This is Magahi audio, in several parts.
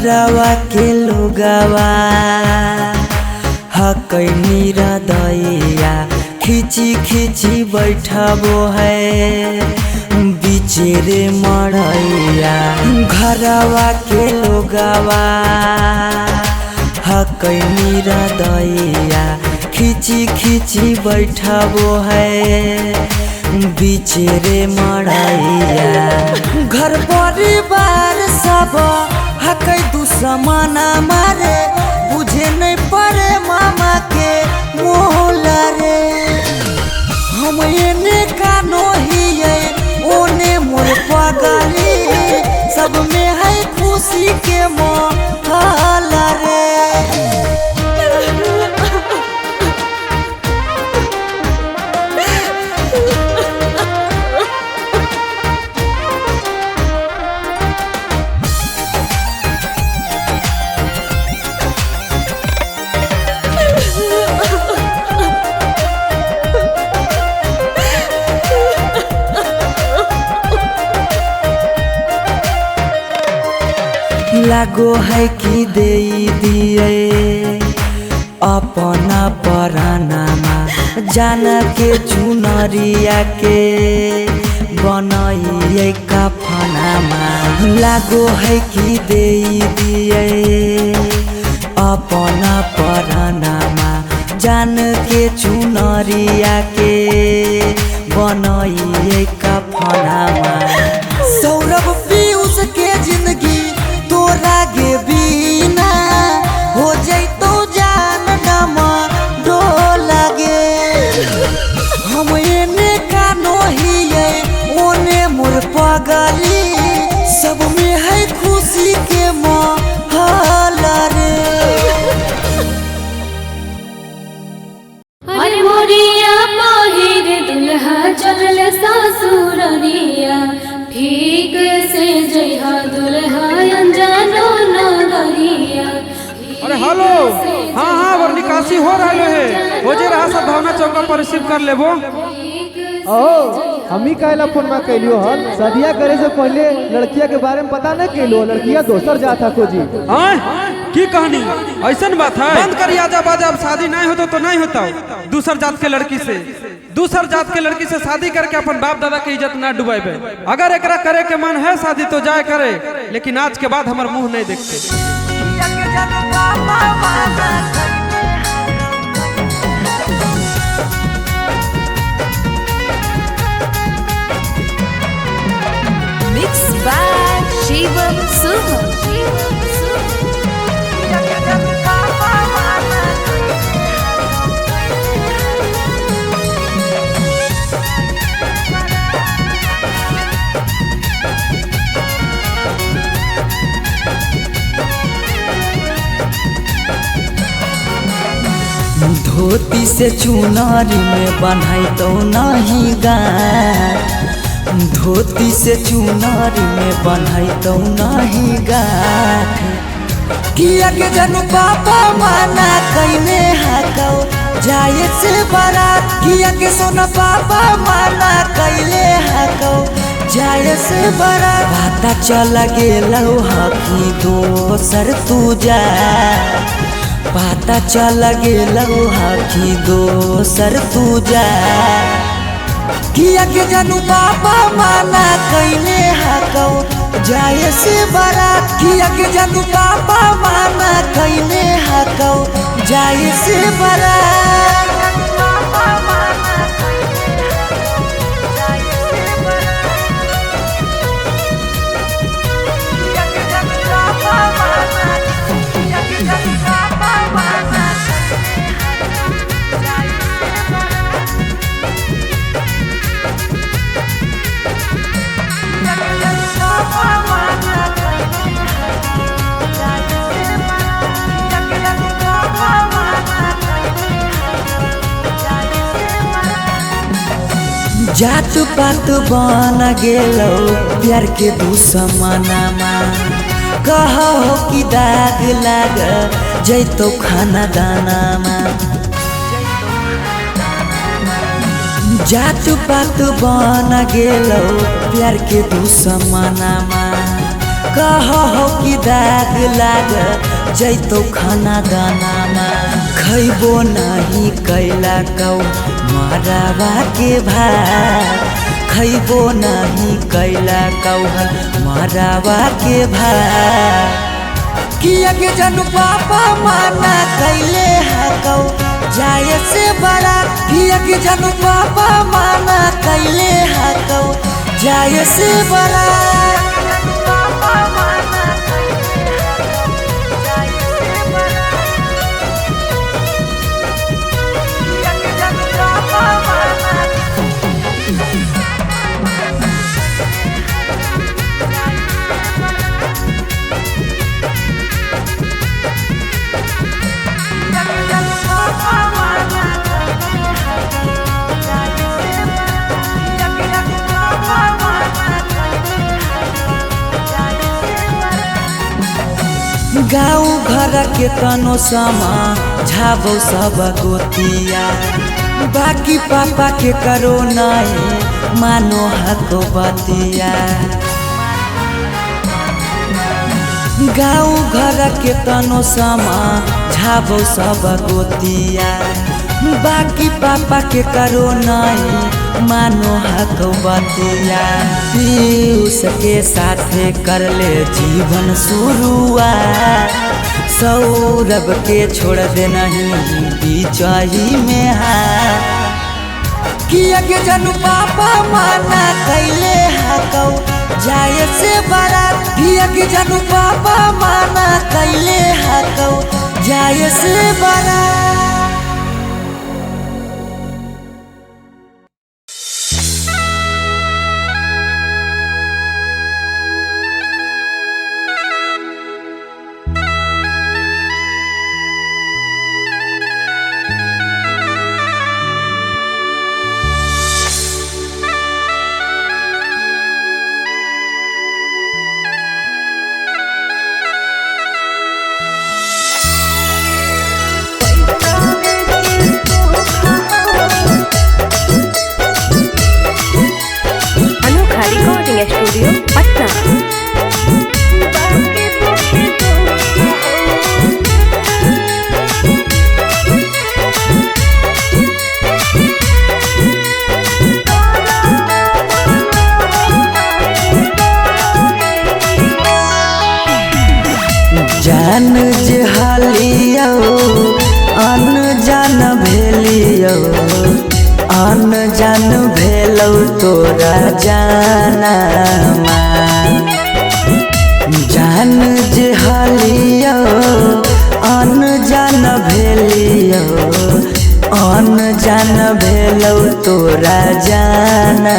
घरवा के लोगवा हकै निरदैया, खिची खिची बैठबो है बिचेरे मड़ैया। घरवा के लोगवा हकै निरदैया, खिची खिची बैठबो है बिचेरे मड़ैया। घर परिवार सब हकै दुश्मन मारे, बुझे नहीं पड़े मामा के मोहला रे। हम एने कानो हिये ओने मोर पगली, सब में है खुशी के मोहला रे। लागो है कि दे दिए अपना परानामा, जान के चुनरिया के बनाइए कफनामा। लागो है कि दे दिए अपना परानामा, जान के चुनरिया के बनाइए कफनामा। सौरभ पीयूष के जिंदगी तोरा गे बिना हो जैतो जान नमा डोला गे। हम एने कानो हिये ओने मोर पगली, सब में है खुशी के माहौल रे। अरे मोरिया पहिर दुल्हा चलल ससुररिया, ठीक से जइहा दुल्हा अनजानो नगरिया। अरे हेलो, हाँ हाँ वर निकासी हो रहा है, हो जे रहा सद्भावना चौका पर रिसीव कर लेबो। ओ हमी काहेला फोन मा कैलियो हन, सदिया करे से पहले लड़किया के बारे में पता न कैलियो, लड़किया दोसर जाता खोजी। हां की कहानी ऐसन बात है, बंद करी आजा बाजा, अब शादी नहीं होता तो नहीं होता। दूसर जात के लड़की से, दूसर जात के लड़की से शादी करके अपन बाप दादा के इज्जत ना डुबावे। अगर एकरा करे के मन है शादी तो जाए करे, लेकिन आज के बाद हमार मुंह नहीं देखते। Mix by Shivam Suham. धोती से चुनरी में बन्हाई तो नहीं गाँठ, धोती से चुनरी में बन्हाई तो नहीं गाँठ। किया के जनु पापा माना कैने हाकौ जाए से बारात, किया के सोना पापा माना कैले हाकौ जाए से बारात। पता चल गेलौ हकी दोसर तू जा, पता चल गेलौ हकी दोसर तू जा। किया के जानू पापा माना कैले हाकौ जाए से बारात, किया के जानू पापा माना कैले हाकौ जाए से बारात। जात पात बन गेलौ प्यार के दुश्मनामा, कहो कि दाग लाग जैतो खाना दानामा। जात पात बन गेलौ प्यार के दुश्मनामा, कह हो कि दाग लाग जैतो खाना दानामा। खैबो नहीं कैला कौ मरावा के भात, खैबो नहीं कैला कौ मरावा के भात। किया के जनु पापा माना कैले हकौ जाए से बड़ा, किया के जनु पापा माना कैले हकौ जाए से बड़ा। गाँव घर के तनो समा झाबो सब गोतिया, बाकी पापा के करो नहीं मानो हको बतिया। गाँव घर के तनो समा झाबो सब गोतिया, बाकी पापा के करो नहीं मानो हको बतिया। पीयूष के साथे कर ले जीवन शुरुआत, सौरभ के छोड़ दे नहीं बीचही में हाथ। किया के जनु पापा माना कैले हकौ जाए से बारात, किया के जनु पापा माना कैले हकौ जाए से बारात। स्टूडियो पटना। जान जे हालियो अनजान भेलियो, अनजान भेलौ तोरा जाना। जान जे हालियो अनजान भेलियो, अनजान भेलौ तोरा जाना।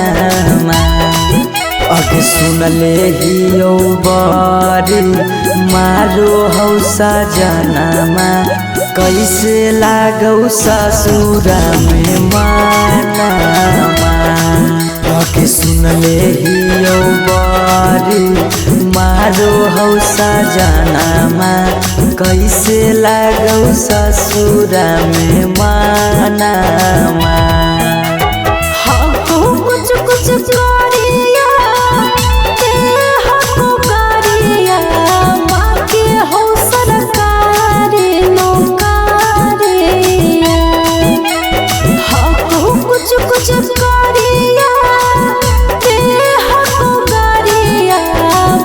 अग सुनले हियो बड़ी मारो हौ सजनमा, कैसे लागौ ससुरा में मानामा। अग सुनले हियो बड़ी मारो हौ सजनमा, कैसे लागौ ससुरा में मानामा। हाँ कुछ कुछ करिया कुछ करिया गारिया,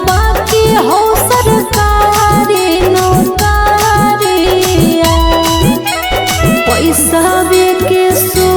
बाकी हो सरकारी नौकरिया। पैसा के सो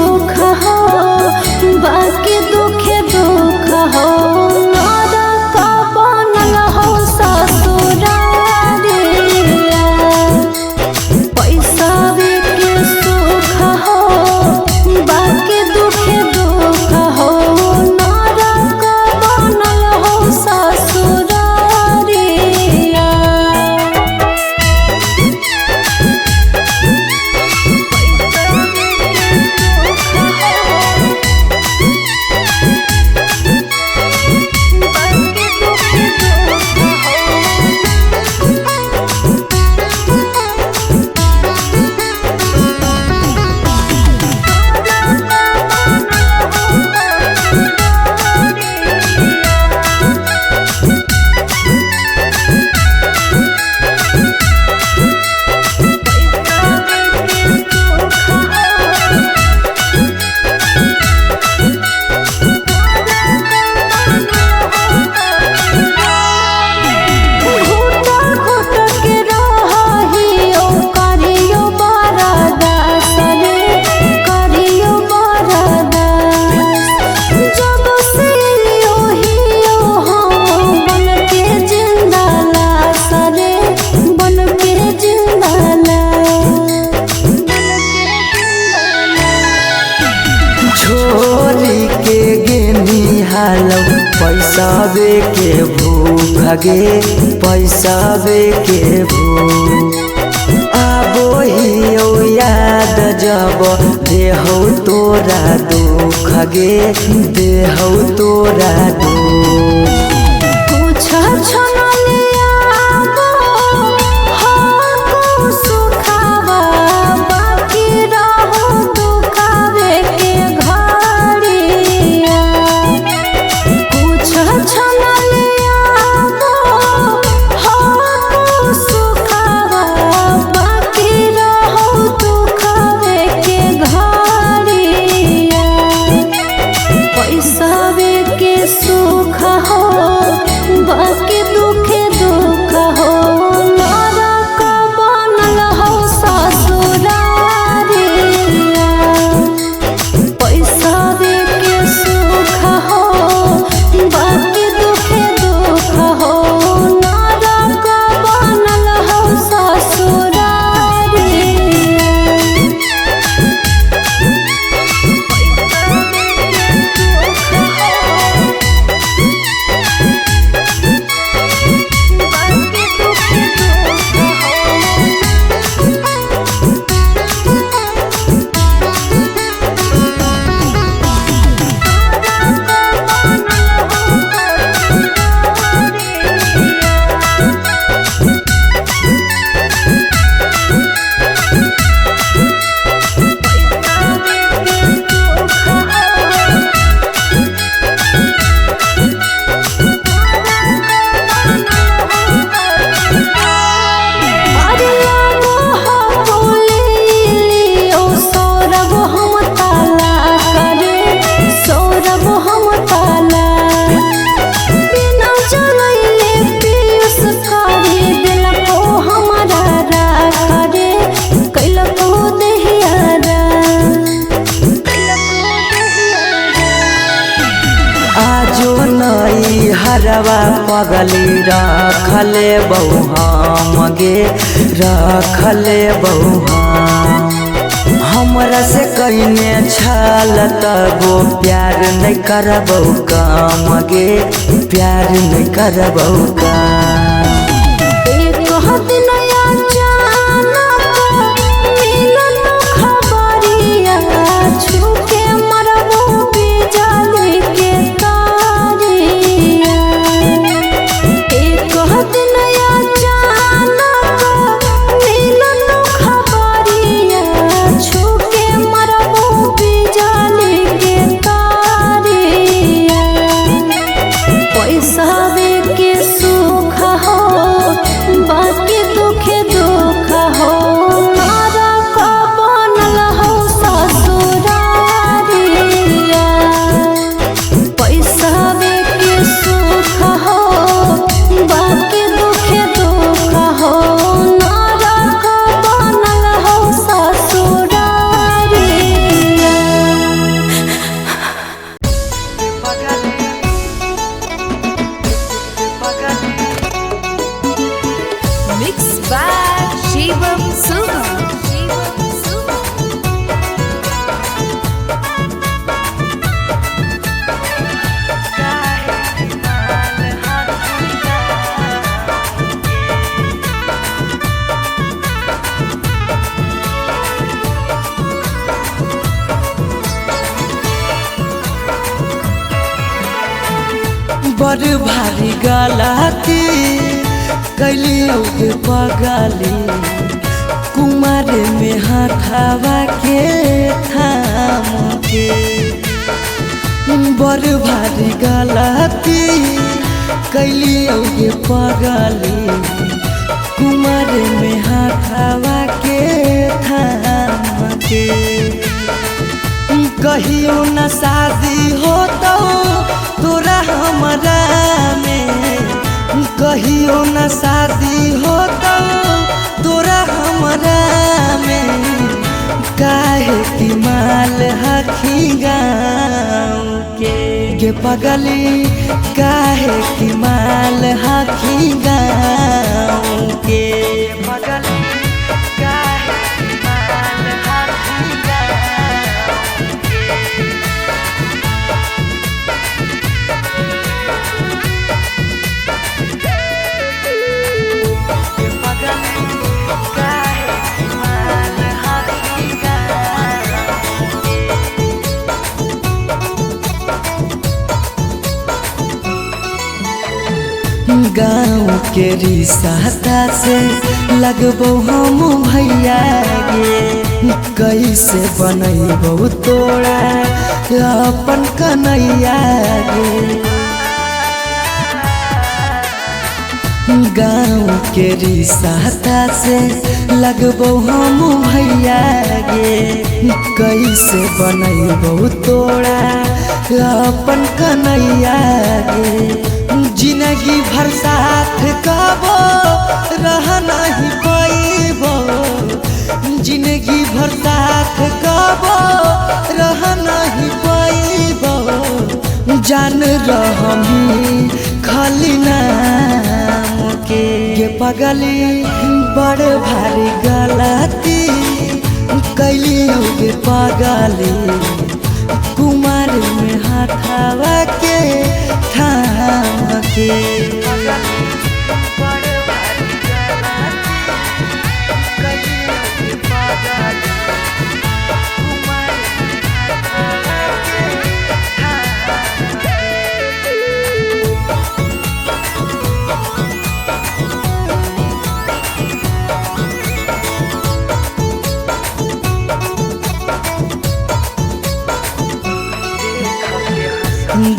पैसावे के भूख गे, पैसावे के भूख। आबो ही याद जब देहौ तोरा दुख गे, देहौ तोरा दुख। कुछ सुख हो बाकी दुखे दुख हो, नरक बनल हो ससुरारिया। पैसा के सुख हो बाकी दुखे दुख हो, नरक बनल हो ससुरारिया। आजो नई हरवा पगली रखले बहु हम गे, रखले बहु हम। हमरा से कइने छल तबो प्यार नहीं करबौ काम गे, प्यार नहीं करबौ काम। एक दिन अचानक मिलल खबरिया, छूके मरबो बिजली के तारिया। एक दिन अचानक मिलल खबरिया, छूके मरबो बिजली के तारिया। पैसा के सुख हो बाकी दुखे दुख हो, नरक बनल हो ससुरारिया। पैसा के सुख हो बाकी दुखे दुख हो, नरक बनल हो ससुरारिया। Mix by Shivam Suman. बड़ भारी गलती कैलियौ के पगली, कुमार में हाथावा के थाम के। बड़ भारी गलती कैलियौ के पगली, कुमार में हाथावा के थाम के। कहियो न शादी होतौ तोरा हमरा में, कहियो न शादी होतौ तोरा हमरा में। काहे कि माल हखी गाँव के पगली, काहे कि माल हखी गाँव के पगली, काहे कि माल हखी गाँव के। गाँव के रिसाता से लगबो हम भैया गे। कैसे बनैबो तोरा अपन कन्हैया गे। गाँव के रिसाता से लगबो हम भैया गे। कैसे बनैबो तोरा अपन कन्हैया गे। जिंदगी भर साथ कबो रह नहीं पैबो। जिंदगी भर साथ कबो रह नहीं पैबो। जान रहमी खाली नाम के गे पगली बड़ भारी गलती कैली गे पगली। कुमार में हाथावा के थाम के।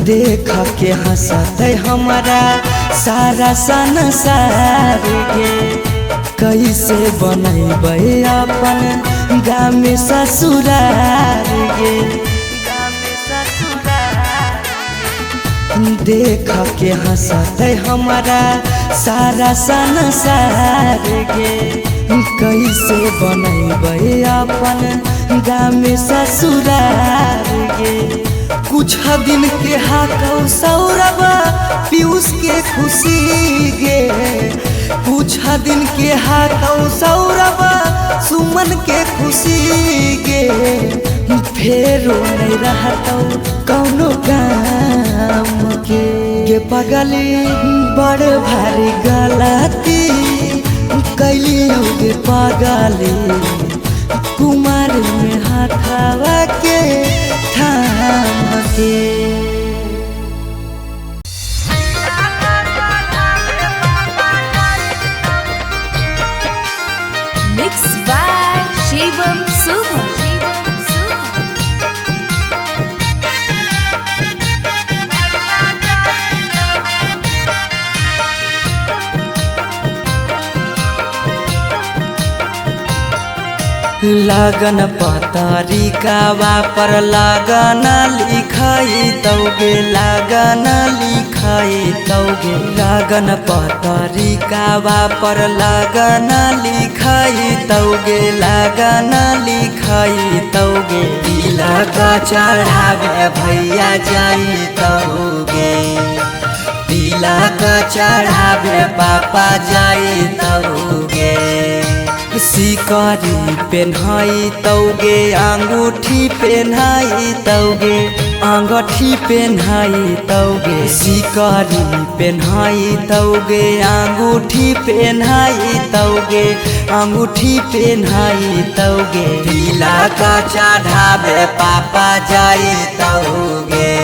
देख के हंसते हमारा सारा संसार गे। कैसे बनैबै अपन गाँव में ससुरार गे। देख के हंसते हमारा सारा संसार गे। कैसे बनैबै अपन गाँव में ससुरार गे। कुछ दिन के हाथों सौरभ पीयूष के खुशी गे। कुछ दिन के हाथों सौरभ सुमन के खुशी गे। फेरो नहीं रहतौ कौनो काम के गे पगली बड़ भारी गलती कैली गे पगली। कुमार में हाथावा के थाम के। Mix by Shivam Shubham. लगन पतरिका पर लगन लिखाई तौगे। लगन लिखाई तौगे। लगन पतरिका पर लगन लिखाई तौगे। लगन लिखाई तौगे। तिलक चढ़ावे भैया जाई तौगे। तिलक चढ़ावे पापा जाई तौगे। सिकरी पेन्हाई तौगे। अंगूठी पेन्हाई तौगे। अंगूठी पेन्हाई तौगे। सिकरी पेन्हाई तौगे। अंगूठी पेन्हाई तौगे। अंगूठी पेन्हाई तौगे। तिलक चढ़ावे पापा जाई तौगे।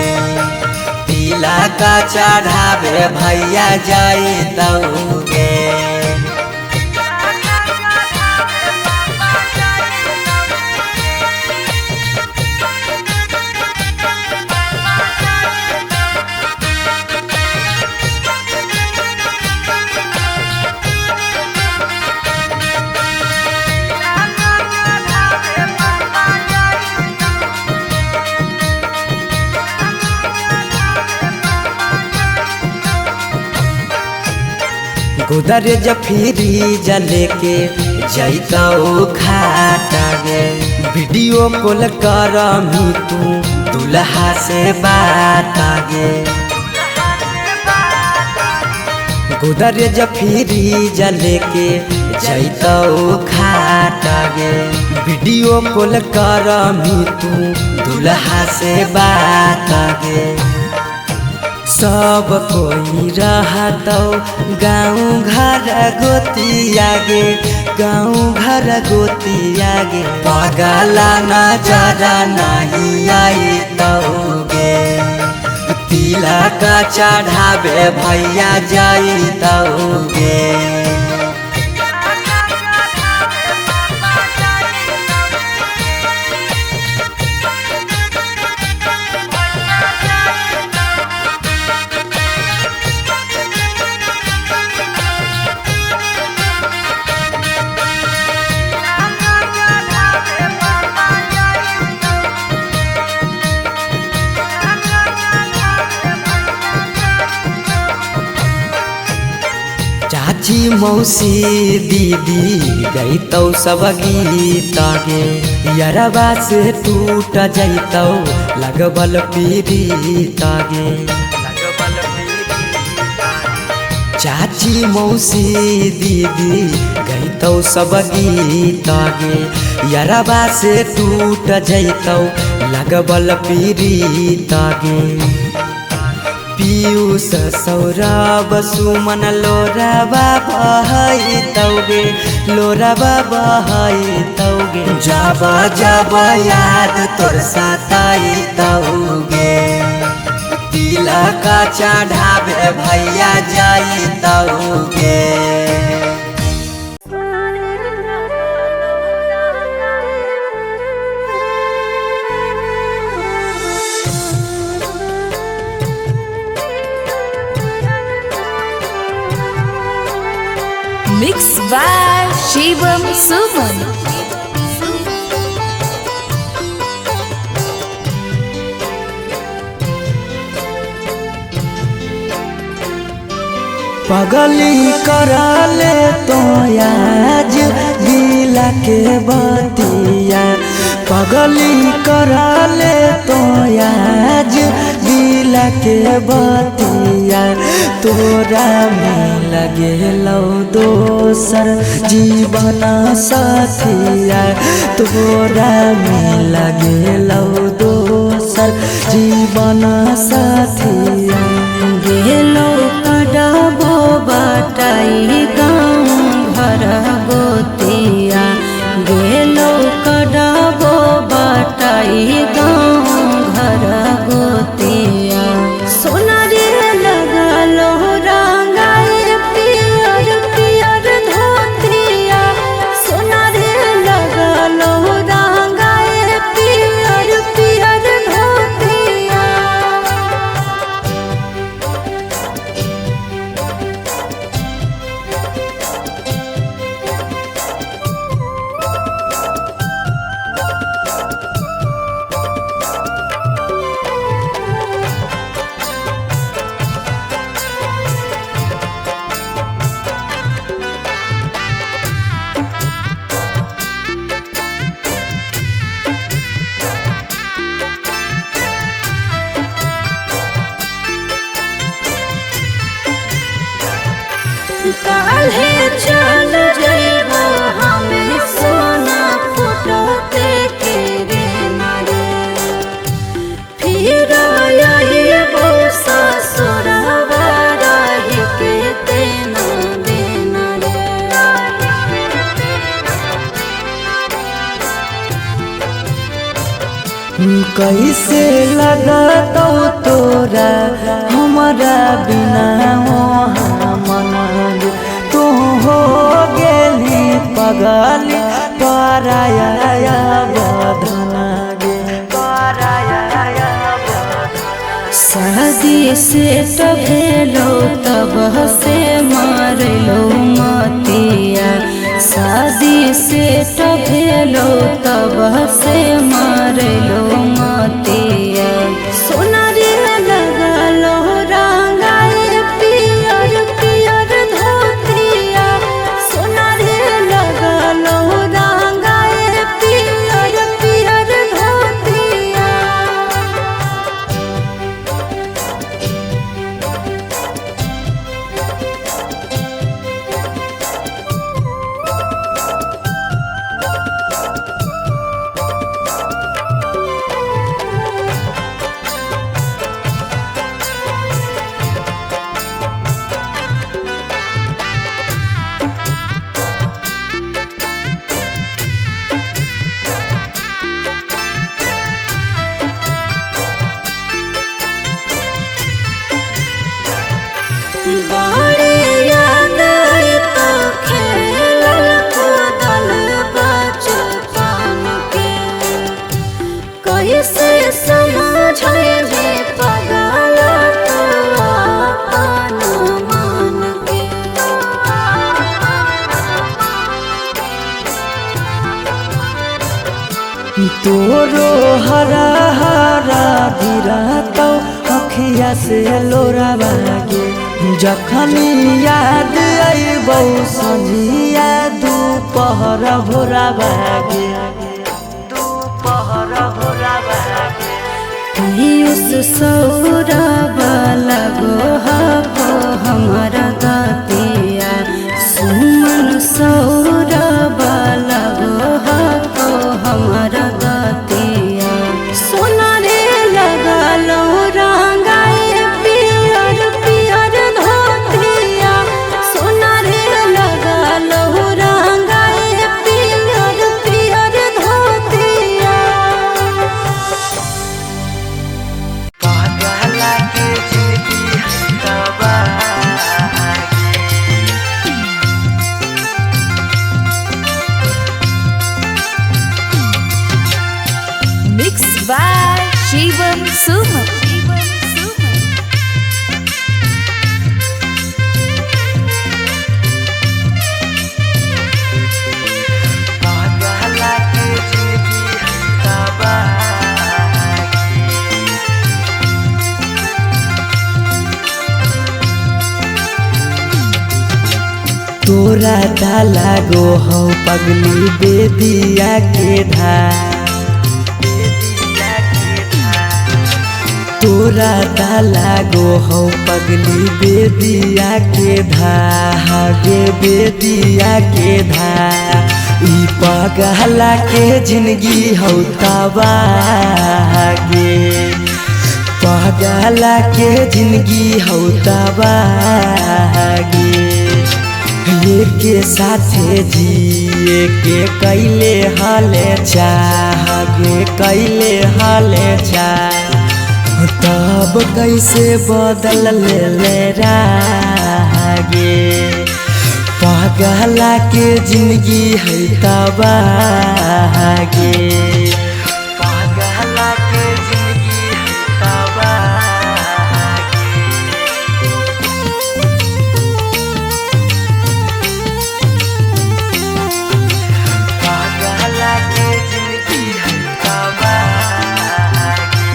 तिलक चढ़ावे भैया जाई तौगे। गोदरेज फ्रीज लेके जैतौ खाटा गे। वीडियो कॉल करमी तू दुल्हा से बात गे। गोदरेज फ्रीज लेके जैतौ खाटा गे। वीडियो कॉल करमी तू दुल्हा से बात गे। सब कोई रहतौ गाँव घर गोतिया गे। गाँव घर गोतिया गे। पगला नजर नहीं आई तौगे। तिलक चढ़ावे भैया जइतौगे। चाची मौसी दीदी गईतौ सब गीत गे, यरबा से टूट जइतौ लगबल पीरीत गे। चाची मौसी दीदी गईतौ सब गीत गे, यरबा से टूट जइतौ लगबल पीरीत गे। पीयूष सौरभ सुमन लोराबा बहैतौगे, लोराबा बहैतौगे। जब जब याद तोर सताइतौगे, तिलक चढ़ावे भैया जइतौगे। Mix by Shivam Suman. पगली कराले तो आज दिला के बतिया, पगली कराले तो आज दिला के बतिया। तोरा में लगे लो दोसर जीवन साथिया, तोरा में लगे लो दोसर जीवन साथिया। गेलो कडाबो बाटाई गाँव घर गोतिया, गेलो कडाबो बाटाई गाँव घर गोतिया। सोना रे लगलो रंगाए पियर पियर धोतिया, सोना रे लगलो रंगाए पियर पियर धोतिया। काल्हे चल जइबो हमें सोना फुटते के रे नारे, फिर आइबो ससुरवा रही के तेना देना रे। कैसे लगतौ तोरा हमारा बिना मन, तू हो गेली पगल पराया बधन गे। शादी से भेलो तब से मारलो मतिया, शादी से भेलो तब से मारलो मतिया। सोना रे लगलो रंगाए पियर पियर धोतिया, सोना रे लगलो रंगाए पियर पियर धोतिया। तोरो हरा हरा गिरतौ अखिया से लोरावा गे। जखनी याद अइबौ संझिया दुपहर भोरावा गे। दुपहर भोरावा गे। पीयूष सौरभ लगो हको हमारा गतिया। सुमन सौरभ लगो हको हमारा गतिया। सोना रे लगलो रंगाए पियर पियर धोतिया। सोना रे लगलो रंगाए पियर पियर धोतिया। पागला के जिंदगी है तबाह गे। Mix by Shivam Suman. पागला के जिंदगी है तबाह गे। तोरा ताला गो हौ पगली बेदिया के धार। तोरा ताला गो हौ पगली बेदिया के धागे बेदिया के धा। ई पगला के जिंदगी हौ तबाह गे। पगला के जिंदगी हौ तबाह गे। के साथे जिए के कैले हाले चाह गे कैले हाले चाह। तब कैसे बदल ले रागे। पागला के जिंदगी है तबाह गे। पागला के जिंदगी है तबाह गे। पागला के जिंदगी है तबाह गे।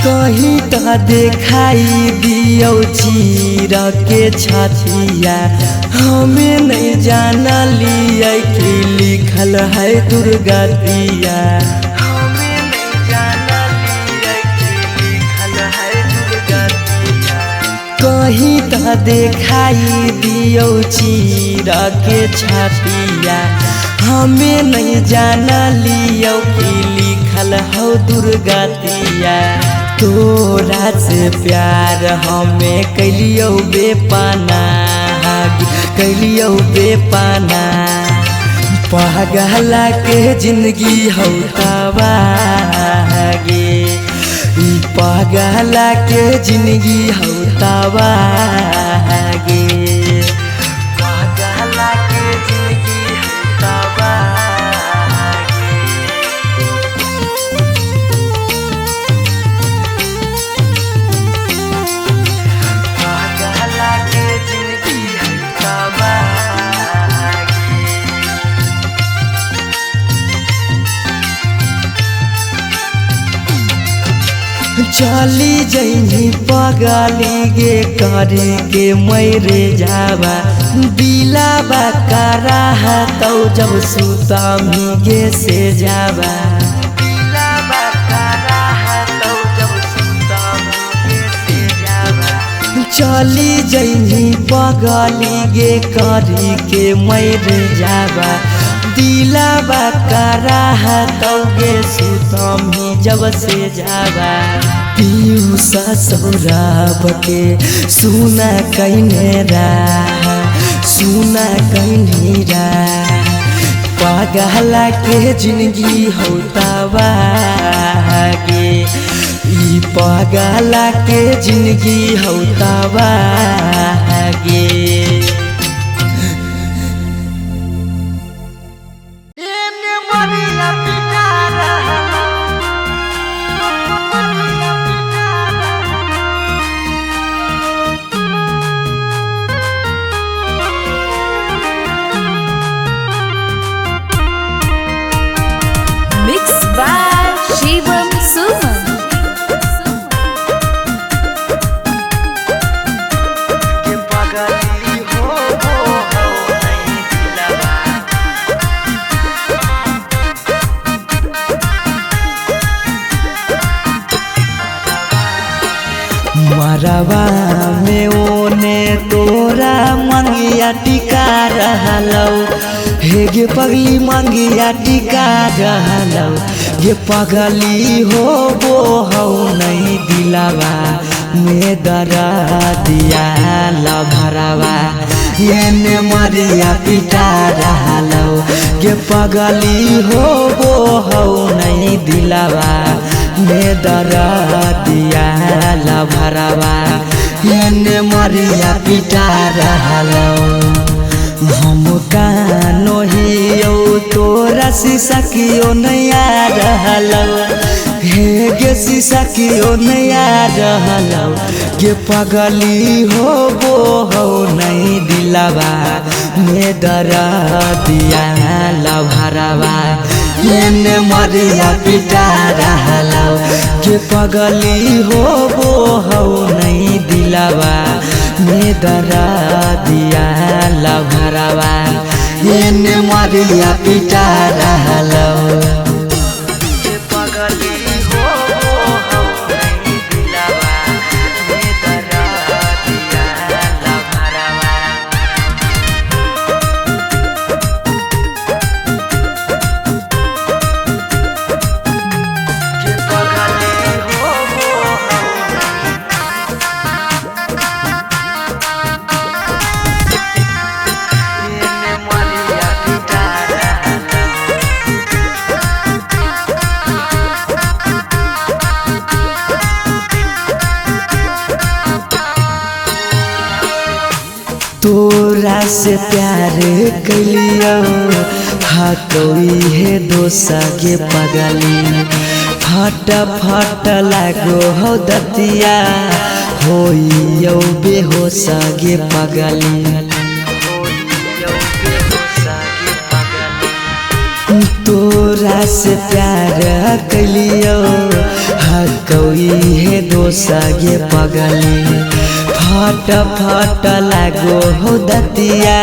कहीं त देखाई दियौ चीर के छतिया। हमें नहीं जाना लियै कि लिखल है दुर्गतिया। हमें नहीं जाना लियै कि लिखल है दुर्गतिया। कहीं त देखाई दियौ चीर के छतिया। हमें नहीं जाना लियौ कि लिखल हौ दुर्गतिया। तोरा से प्यार हमें कैलियौ बेपना कैलियौ बेपना। पागला के जिंदगी हौ तबाह गे। ई पागला के जिंदगी हौ तबाह गे। पागला के जिंदगी हौ तबाह गे। पागला के जिंदगी है तबाह गे। चली जइनी पगली गे करे के मैरे जावा। दिलावा कराह तौ जब सुतमी गे से जावा। दिलावा कराह तौ जब सुतमी गे से जावा। चली जइनी पगली गे करे के मैरे जावा। दिलावा कराह तौ गे सुतमी जब से जावा। पीयूष सौरभ के सुना कैने राह सुना कैने राह। पागला के जिंदगी हौ तबाह गे। ई पागला के जिंदगी हौ तबाह गे। घरवा में ओने तोरा मंगिया टिका रहलौ, हे गे पगली मंगिया टिका रहलौ, गे पगली हो बो हौ नहीं दिलावा में दरा दिया लभरावा एने मरिया पिटा रहलौ, गे पगली हो बो हौ नहीं दिलावा में दरा दिया लभरावा एने मरिया पिटा रहलौ। हम कानो हियौ तोरा शीशा कियो नहीं आ रहलौ, हे गे शीशा कियो नहीं आ रहलौ, गे पगली हो बो हौ नहीं दिलावा में दरा दिया लभरावा एने मरिया पिटा रहलौ, गे पगली हो बो हौ नहीं दिलावा में दरा दिया लभरावा एने मरिया पिटा रहलौ। तोरा से प्यार कैलियौ हकौई हे दोसा गे पगली, फट फट लागो हौ दतिया होइयौ बेहोश गे पगली। तोरा से प्यार कैलियौ हकौई हे दोसा गे पगली, फट फट लागो हो दतिया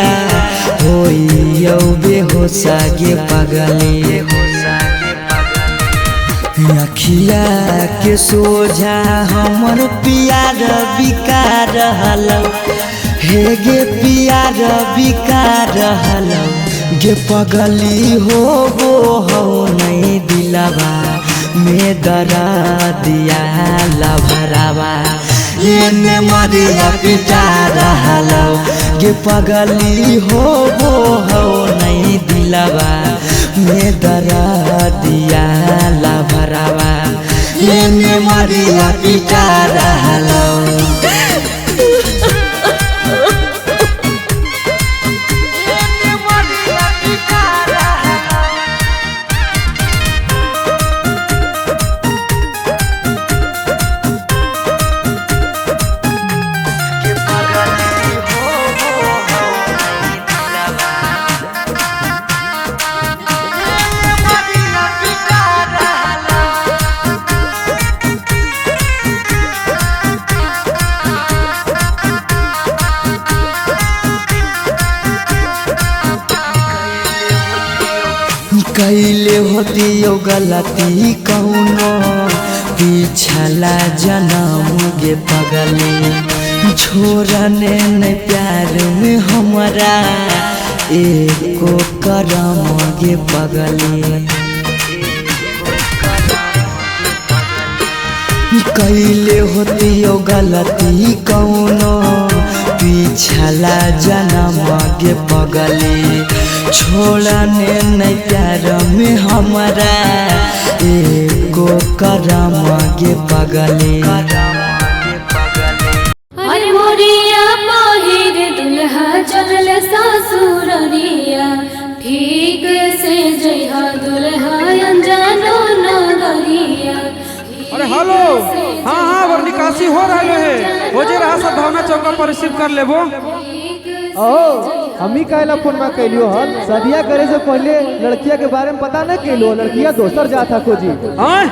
होइयौ बेहोश गे पगली। अखिया के सोझा हमर पियार बिका रहलौ, हे गे पियार बिका रहलौ, गे पगली हो बो हौ नहीं दिलावा में दरा दिया लभरावा एने मरिया पिटा रहलौ, गे पगली हो बो हौ नहीं दिलावा में दरा दिया लभरावा एने मरिया पिटा रहलौ। कैले होतियो गलती कौनो पिछला जनम गे पगली, छोड़ने नहीं प्यार में हमरा एको करम गे पगली। कैले होतियो गलती कौनो पिछला जनम गे पगली, छोड़ने नहीं प्यार में हमरा एको करम गे पगली। अरे मोरिया पहिर दुल्हा चलल ससुररिया, ठीक से जइहा दुल्हा अनजानो नगरिया। अरे हेलो, हाँ हाँ वर निकासी हो रहा है, हो जे रहा सद्भावना चौका पर रिसीव कर लेबो। ओ हमी काहेला फोन मा कैलियो हल, सदिया करे से पहले लड़किया के बारे में पता न कैलो, लड़किया दोसर जात हको जी। आय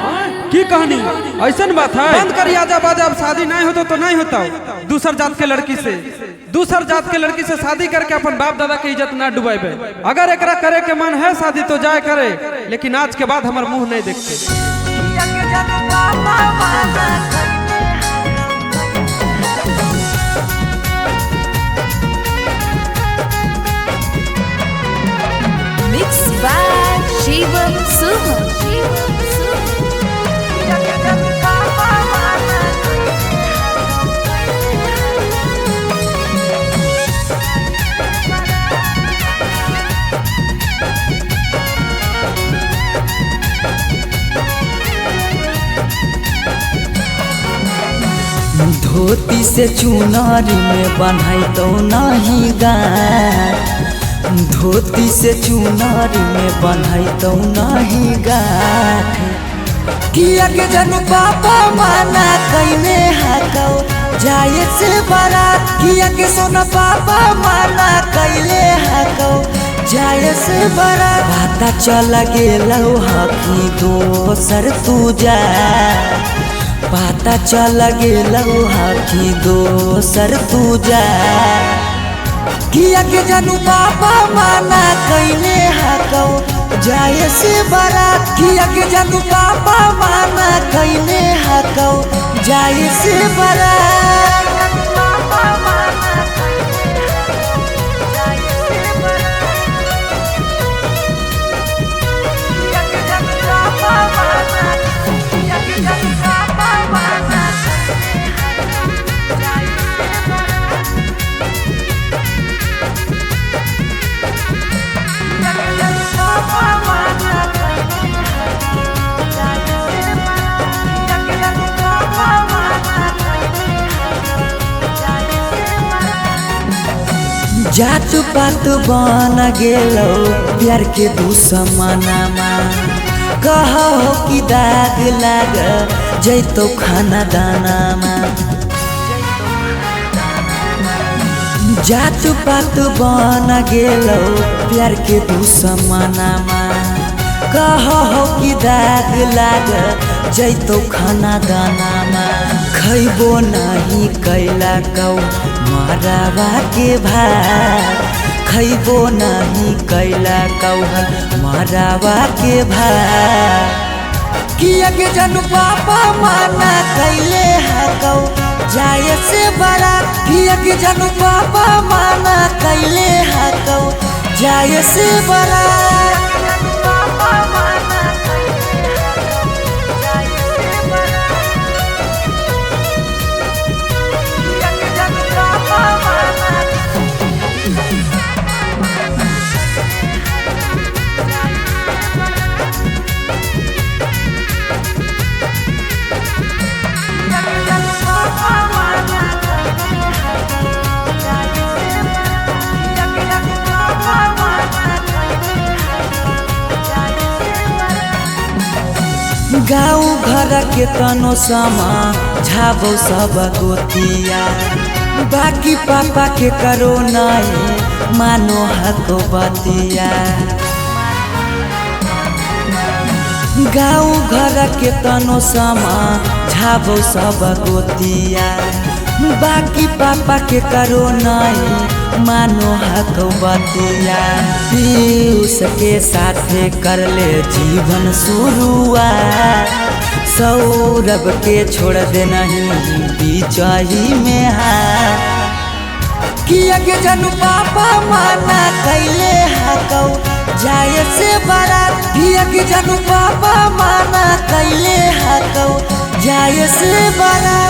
की कहानी ऐसन बात है, बंद करी आजा बाजा, अब शादी नहीं होता तो नहीं होता, दूसर जात के लड़की से, दूसर जात के लड़की से शादी करके अपन बाप दादा के इज्जत ना डुबाबे। अगर एकरा करे के मन है शादी तो जाए करे, लेकिन आज के बाद हमार मुंह नहीं देखते। धोती से चुनरी में बन्हई तो नहीं गाँठ, धोती से चुनरी में बन्हई तो नहीं गाँठ। किया के जनु पापा माना कैने हाकौ जाए से बारात, किया के सोना पापा माना कैले हाकौ जाए से बारात। पता चल गेलौ हकी दोसर तू जा, पता चल गेलौ हकी दोसर तू जा। किया के जनु पापा माना कैले हाकौ जाए से बारात, किया के जनु पापा माना कैले हाकौ जाए से बारात। जात पात बन गेलो प्यार के दुश्मनामा, कहो कि दाग लाग जैतो खाना दानामा। जात पात बन गेलो प्यार के दुश्मनामा, कहो कि दाग लाग जैतो खाना दानामा। खैबो नहीं कैला कौ मरावा के भात, खैबो नहीं कैला कौहल मरावा के भात। किया के जनु पापा माना कैले हाकौ जाए से बारात, किया के जनु पापा माना कैले हाकौ जाए से बारात। गाँव घर के तनो समा झाबो सब गोतिया, बाकी पापा के करो नहीं मानो हको बतिया। गाँव घर के तनो समा झाबो सब गोतिया, बाकी पापा के करो नहीं मानो हको बतिया। पीयूष के साथे कर ले जीवन शुरुआत, सौरभ के छोड़ दे नहीं बीचही में हाथ। किया के जनु पापा माना कैले हाकौ जाए से बारात, किया के जनु पापा माना कैले हाकौ जाए से बारात।